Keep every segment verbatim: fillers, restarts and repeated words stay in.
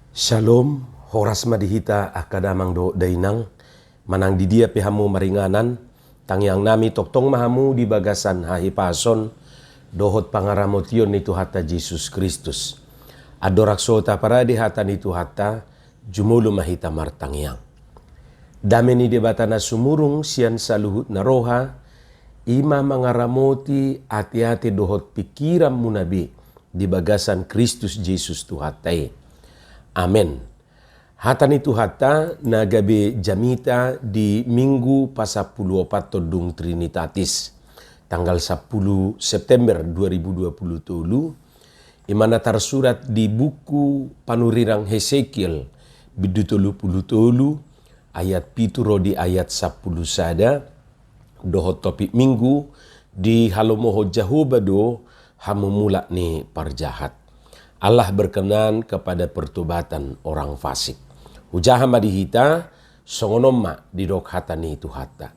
Shalom, horas ma di hita angka damang dohot dainang, manang di dia pe hamu maringanan, tangiang nami tongtong ma hamu di bagasan hahipason dohot pangaramotion ni Tuhanta Jesus Kristus. Andorang so taparade hata ni Tuhanta, jumolo ma hita martangiang. Dame ni Debata na sumurung sian saluhut na roha, i ma mangaramoti ateate dohot pingkiranmuna be di bagasan Kristus Jesus Tuhanta i. Amen. Hata ni Tuhanta na gabe jamita di Minggu pasampuluopathon dung Trinitatis, tanggal sampulu September dua ribu dua puluh tolu, i ma na tarsurat di buku panurirang Hesekiel, bindu tolu pulu tolu, ayat pitu ro di ayat sampulu sada, dohot topik Minggu, dihalomohon Jahowa do hamu mulak ni parjahat. Allah berkenan kepada pertobatan orang fasik. Hujaha ma di hita, songon on ma didok hata ni Tuhanta.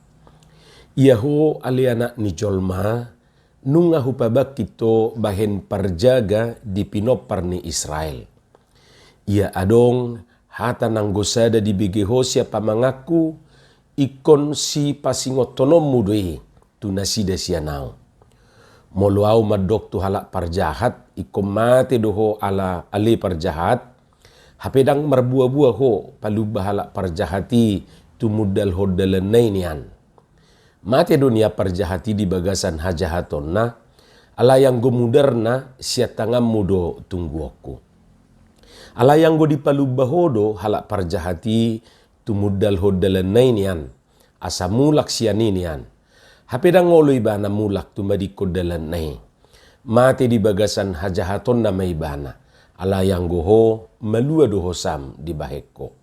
Ia ho ale anak ni jolma, nunga hupabangkit ho bahen parjaga di pinompar ni Israel. Ia adong hata nanggo sada dibege ho sian pamanganku, ingkon sipasingothononmu do i tu nasida sian ahu. Molo ahu mandok tu halak parjahat, ingkon mate do ho ala ale parjahat, hape ndang marbuabua ho palumba halak parjahat i tumundalhon dalanna i nian. Mate do nian parjahat i di bagasan hajahatonna, alai anggo mudarna sian tanganmu do tungguonku. Alai anggo dipalumba ho do halak parjahat i tumundalhon dalanna i nian, asa mulak sian i nian, hape ndang olo ibana mulak tumadingkon dalanna i, mate di bagasan hajahatonna ma ibana, alai anggo ho malua do hosam dibahen ho.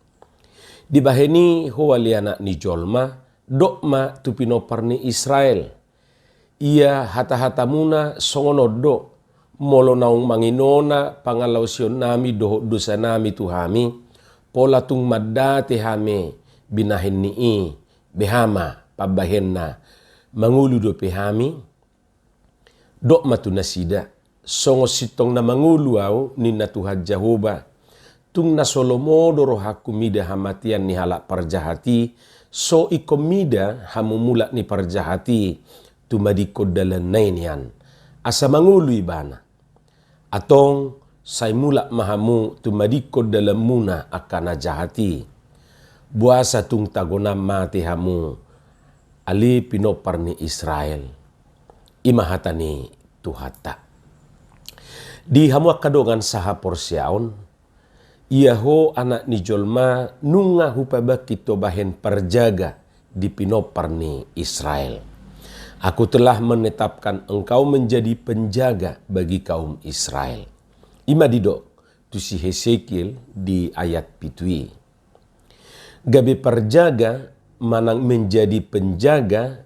Dibahen i ho ale anak ni jolma, dok ma tu pinompar ni Israel. Ia hatahatamuna songon on do, molo naung manginona pangalaosionnami dohot dosanami tu hami, pola tung mandate hami binahen ni i, beha ma pambahenna, mangolu dope hami? Dok ma tu nasida, songon sintong na mangolu ahu, ninna Tuhan Jahowa, tung na so lomo do rohangku mida hamatean ni halak parjahat i, so ingkon mida hamu mulak ni parjahat i tumadingkon dalanna i nian, asa mangolu ibana. Antong sai mulak ma hamu tumadingkon dalanmuna angka na jahat i. Boasa tung tagonan mate hamu, ale pinompar ni Israel? I ma hata ni Tuhanta. Di hamu angka dongan sahaporseaon, ia ho anak ni jolma nunga hupabangkit ho bahen parjaga di pinompar ni Israel. Aku telah menetapkan engkau menjadi penjaga bagi kaum Israel. I ma didok tu si Hesekiel di ayat pitu i. Gabe parjaga manang menjadi penjaga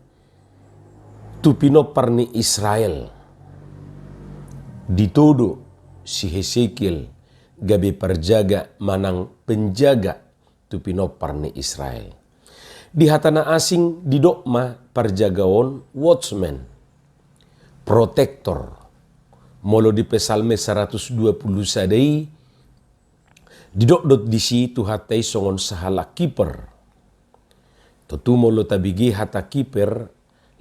tu pinompar ni Israel. Ditodo si Hesekiel gabe parjaga manang penjaga tu pinompar ni Israel. Di hata na asing didok ma parjaga on watchman, protector. Molo di Psalmen saratus dua pulu sada i, didok do disi Tuhanta i songon sahalak kiper. Tontu molo tabege hata kiper,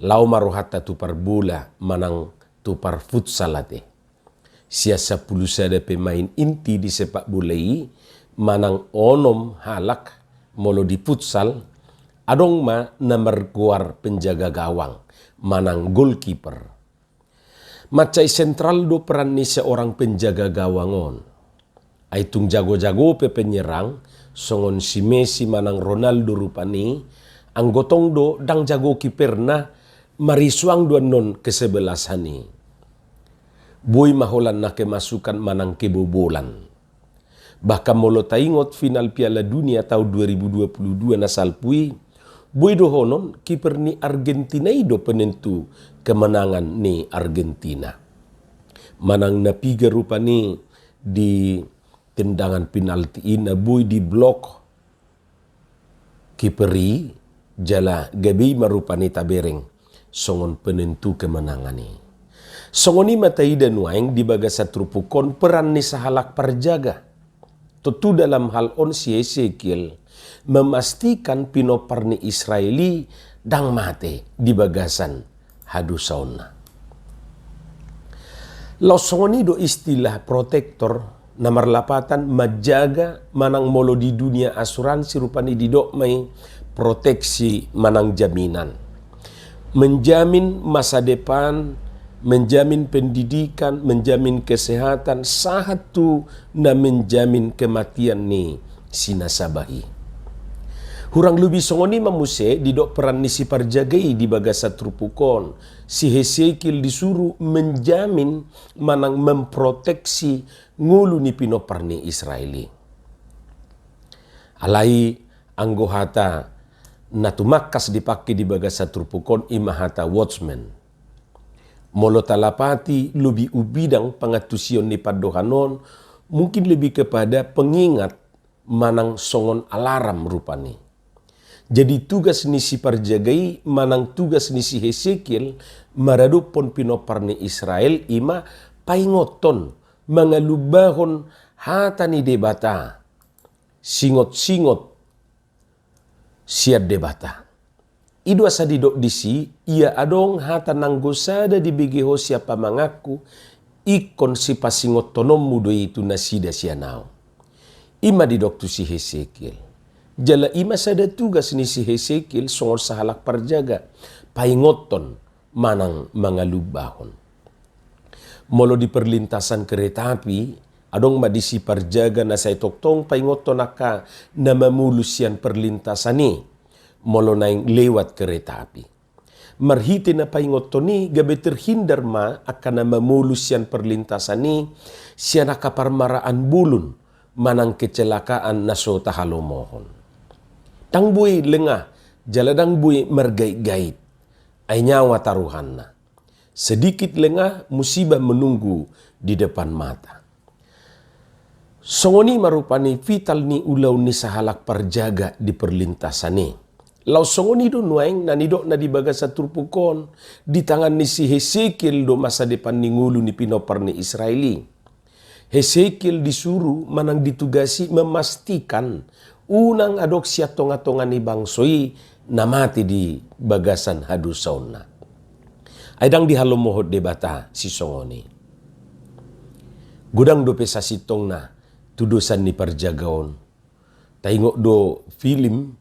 laho ma rohanta tu parbola manang tu parfutsal ate. Sian sampulu sada pemain inti di sepak bola i, manang onom halak, molo di futsal, adong ma na margoar penjaga gawang manang goalkeeper. Mansai sentral do peran ni seorang penjaga gawang on. Ai tung jagojago pe penyerang, songon si Messi manang Ronaldo rupani, anggo tong do ndang jago kiperna, marisuang do annon kesebelasan i. Boi ma holan na kemasukan manang kebobolan. Bahkan molo taingot final Piala Dunia taon dua ribu dua puluh dua na salpu i, boi dohonon kiper ni Argentina i do penentu kemenangan ni Argentina. Manang na piga rupani di tendangan penalti i na boi diblok kiper i, jala gabe i ma rupani tabereng songon penentu kemenangan i. Songon i ma taida nuaeng di bagasan turpuk on peran ni sahalak parjaga. Tontu dalam hal on si Hesekiel memastikan pinompar ni Israel i ndang mate di bagasan hadosaonna. Laos songon i do istilah protektor, na marlapatan manjaga, manang molo di dunia asuransi rupani didok ma i proteksi manang jaminan. Menjamin masa depan, menjamin pendidikan, menjamin kesehatan, sahat tu na menjamin kematian ni si nasaba i. Hurang lobi songon i ma muse didok peran ni si parjaga i di bagasan turpuk on. Si Hesekiel disuru menjamin manang memproteksi ngolu ni pinompar ni Israel i. Alai anggo hata na tumangkas dipangke di bagasan turpuk on i ma hata watchman. Molo talapati lobi umbidang pangantusion ni pandohan on, mungkin lebih kepada pengingat manang songon alarm rupani. Jadi tugas ni si parjaga i manang tugas ni si Hesekiel maradophon pinompar ni Israel i ma paingothon, mangalumbahon hata ni Debata, singotsingot sian Debata. I do asa didok disi, ia adong hata nanggo sada dibege ho sian pamanganku, ingkon sipasingothononmu do i tu nasida sian ahu. I ma didok tu si Hesekiel. Jala i ma sada tugas ni si Hesekiel songon sahalak parjaga, paingothon manang mangalumbahon. Molo di perlintasan kereta api, adong ma disi parjaga na sai tongtong paingothon angka na mamolus sian perlintasan i, molo naeng lewat kereta api. Marhite na paingothon i gabe terhindar ma angka na mamolus sian perlintasan i sian angka parmaraan bolon manang kecelakaan na so tahalomohon. Ndang boi lengah, jala ndang boi margaitgait, ai nyawa taruhanna. Sedikit lengah, musibah menunggu di depan mata. Songon i ma rupani vital ni ulaon ni sahalak parjaga di perlintasan i. Laos songon i do nuaeng na nidokna di bagasan turpuk on, di tangan ni si Hesekiel do masa depan ni ngolu ni pinompar ni Israel i. Hesekiel disuru manang ditugasi memastikan unang adong sian tongatonga ni bangso i na mate di bagasan hadosaonna. Ai ndang dihalomohon Debata sisongon i. Godang dope sasintongna tudosan ni parjaga on. Taingot do film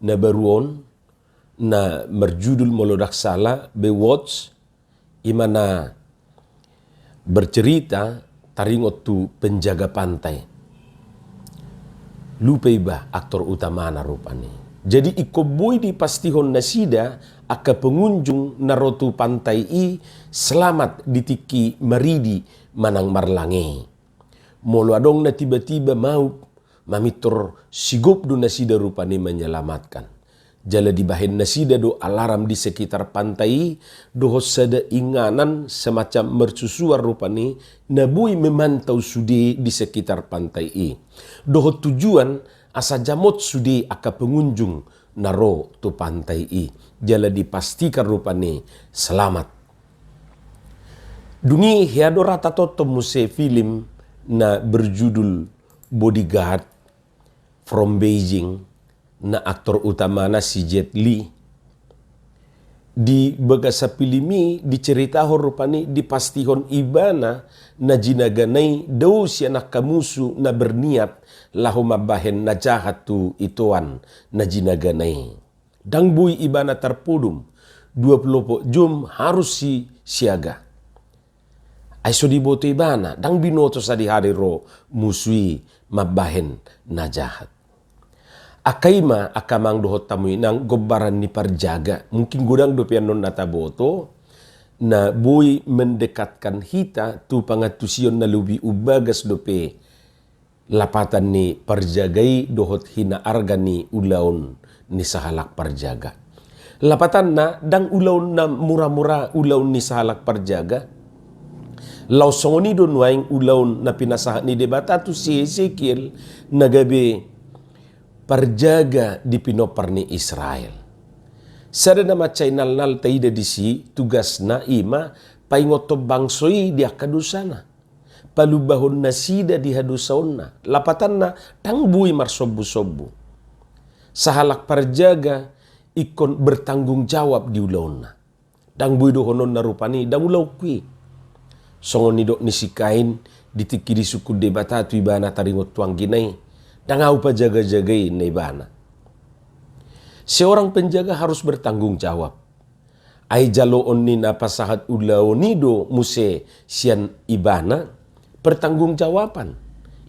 na baru on na marjudul molo ndang sala Baywatch, i ma na bercerita taringot tu penjaga pantai. Lupa iba aktor utamana rupani. Jadi ingkon boi dipastihon nasida angka pengunjung na ro tu pantai i selamat di tingki maridi manang marlange i. Molo adong na tiba-tiba maup, mamintor sigop do nasida rupani menyelamatkan. Jala dibahen nasida do alarm di sekitar pantai i, dohot sada inganan semacam mercusuar rupani na boi memantau sude di sekitar pantai i. Dohot tujuan asa jamot sude angka pengunjung na ro tu pantai i. Jala dipastikan rupani selamat. Dung i hea do ra tatonton muse film na berjudul Bodyguard from Beijing, na aktor utamana si Jet Li. Di bagasan film i diceritahon rupani dipastihon ibana na jinagana i dao sian angka musu na berniat laho mambahen na jahat tu itoan na jinagana i. Ndang boi ibana tarpodom, dua pulu empat jom harus si siaga. Ai so diboto ibana, ndang binoto sadihari ro musu i mambahen na jahat. Angka i ma angka amang dohot hamu inang gombaran ni parjaga, mungkin godang dope annon na taboto, na boi mendekatkan hita tu pangantusion na lobi umbagas dope lapatan ni parjaga i dohot hinaarga ni ulaon ni sahalak parjaga. Lapatanna, ndang ulaon na mura-mura ulaon ni sahalak parjaga. Laos songon i do nuaeng ulaon na pinasahat ni Debata tu si Hesekiel na gabe parjaga di pinompar ni Israel. Sada na mansai nalnal taida disi tugasna i ma paingothon bangso i di angka dosana. palumbahon nasida di hadosaonna. Lapatanna, ndang boi marsombusombu. Sahalak parjaga ingkon bertanggung jawab di ulaonna. Ndang boi dohononna rupani, ndang ulaonku i. Songon nidok ni si Kain di tingki disungkun Debata tu ibana taringot tu anggina i, ndang ahu pajaga-jaga i, ninna ibana. Seorang penjaga harus bertanggung jawab. Ai jaloon ni na pasahat ulaon i do muse sian ibana pertanggungjawaban.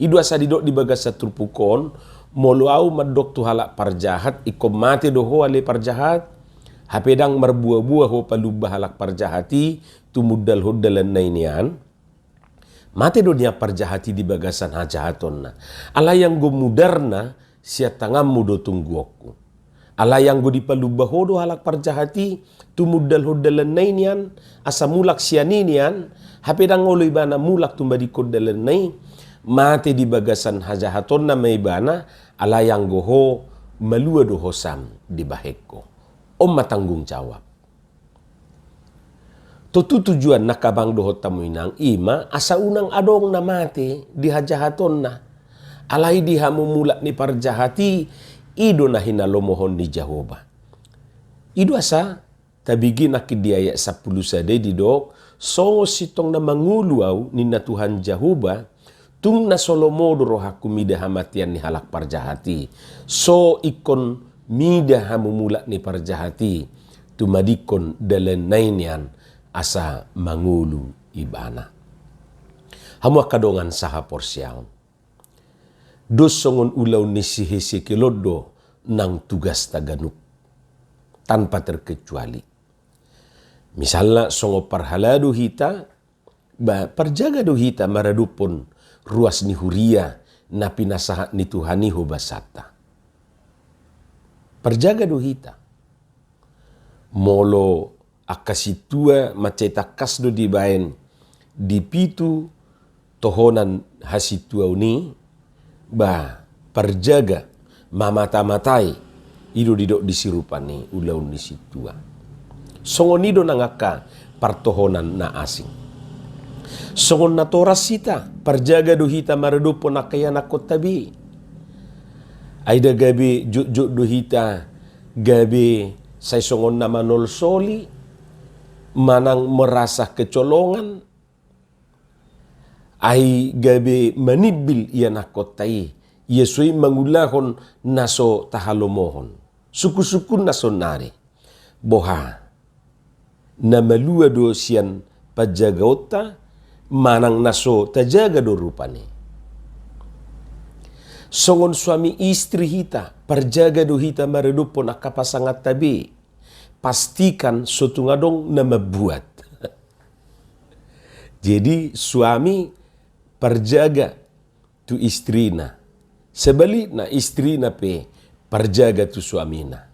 I do asa didok di bagasan turpuk on, molo ahu mandok tu halak parjahat, ingkon mate do ho ale parjahat, hape ndang marbuabua ho palumba halak parjahat i tumundalhon dalanna i nian. Mate do nian parjahat i di bagasan hajahatonna. Alai anggo mudarna sian tanganmu do tungguonku. Alai anggo dipalumba ho do halak parjahat i tumundalhon dalanna i nian, asa mulak sian i nian, hape ndang olo ibana mulak tumbadingkon dalanna i, mate di bagasan hajahatonna ma ibana, alai anggo ho malua do hosam dibahen ho. On ma tanggung jawab. Tontu tujuanna angka abang dohot hamu inang i ma asa unang adong na mate di hajahatonna. Alai di hamumulak ni parjahat i, i do na hinalomohon ni Jahowa. I do asa tabege nangkin di ayat sampulu sada i didok, songon sintong na mangolu ahu ninna Tuhan Jahowa, tung na so lomo do rohangku mida hamatean ni halak parjahat i. So ingkon mida hamumulak ni parjahat i tumbadingkon dalanna i nian asa mangolu ibana. Hamu angka dongan sahaporseaon. Dos songon ulaon ni si Hesekiel on do nang tugasta ganup. Tanpa terkecuali. Misalna songon parhalado hita, ba, parjaga do hita maradophon ruas ni huria na pinasahat ni Tuhan i ho basanta. Parjaga do hita. Molo angka sintua mansai tangkas do dibaen di pitu tohonan hasintuaon i, ba, parjaga, mamata-matai, i do didok di sirupa ni ulaon ni sintua. Songon i do nang angka partohonan na asing. Songon natoras hita, parjaga do hita maradophon angka ianakkonta be. Ai nda gabe jotjot do hita gabe sai songon na manolsoli, manang merasa kecolongan, ai gabe manimbil ianakkonta i, ia so i mangulahon na so tahalomohon. Sungkun-sungkunna saonari. Boha? Na malua do sian panjagaonta, manang na so tajaga do rupani. Songon suami istri hita, parjaga do hita maradophon angka pasanganta be. Pastikan so tung adong na mambuat. Jadi, suami parjaga tu istrina. Sebalikna, istrina pe parjaga tu suamina.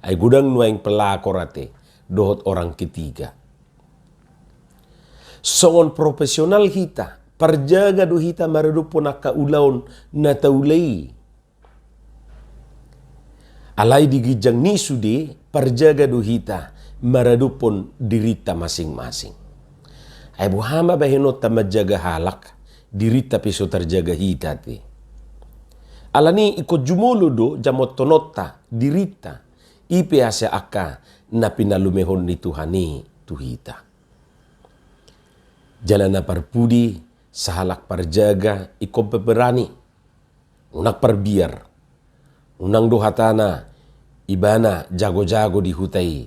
Ai godang nuaeng pelakor ate dohot orang ketiga. Songon profesional hita, parjaga do hita maradophon angka ulaon na taula i. Alai di ginjang ni sude, parjaga do hita maradophon dirinta masing-masing. Ai boha ma bahenonta manjaga halak, dirinta pe so tarjaga hita ate. Alani i ingkon jumolo do jamothononta dirinta, i pe asa angka na pinalumehon ni Tuhan i tu hita. Jala na parpudi, sahalak parjaga ingkon pemberani. Unang parbiar. Unang do hatana ibana jago-jago di huta i.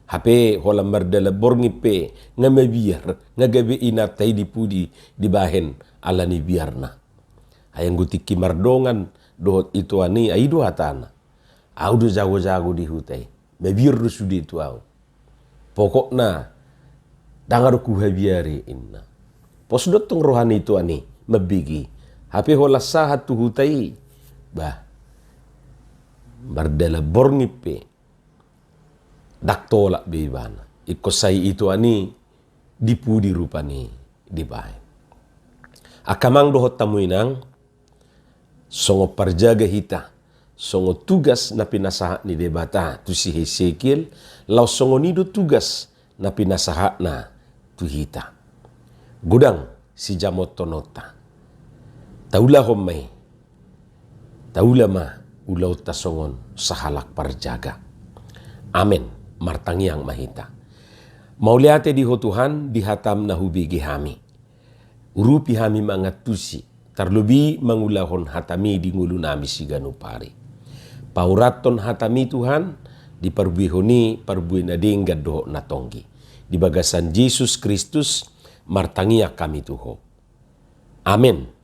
Hape holan mardalan borngin pe nga mabiar, nga gabe inanta i di pudi dibahen alani biarna. Ai anggo tingki mardongan dohot itoan i, ai i do hatana. Ahu do jago-jago di huta i. Mabiar do sude tu ahu. Pokokna, ndang adong huhabiari, inna. Pos do tong roha ni itoan i, mambege. Hape holan sahat tu huta i, bah, mardalan borngin pe, ndang tolap be ibana. Ingkon sai itoan i di pudi rupani dibahen. Angka amang dohot hamu inang, songon parjaga hita, songon tugas na pinasahat ni Debata tu si Hesekiel, laos songon i do tugas na pinasahatna tu hita. Godang sijamothononta. Taulahon ma i. Taula ma ulaonta songon sahalak parjaga. Amen. Martangiang ma hita. Mauliate di Ho Tuhan, di hataM na hubege hami. Urupi hami mangantusi, tarlobi mangulahon hataMi di ngolunami siganup ari. Paurathon hataMi Tuhan, di parbuehon i parbue na denggan dohot na tonggi. Di bagasan Jesus Kristus, martangiang hami tu Ho. Amen.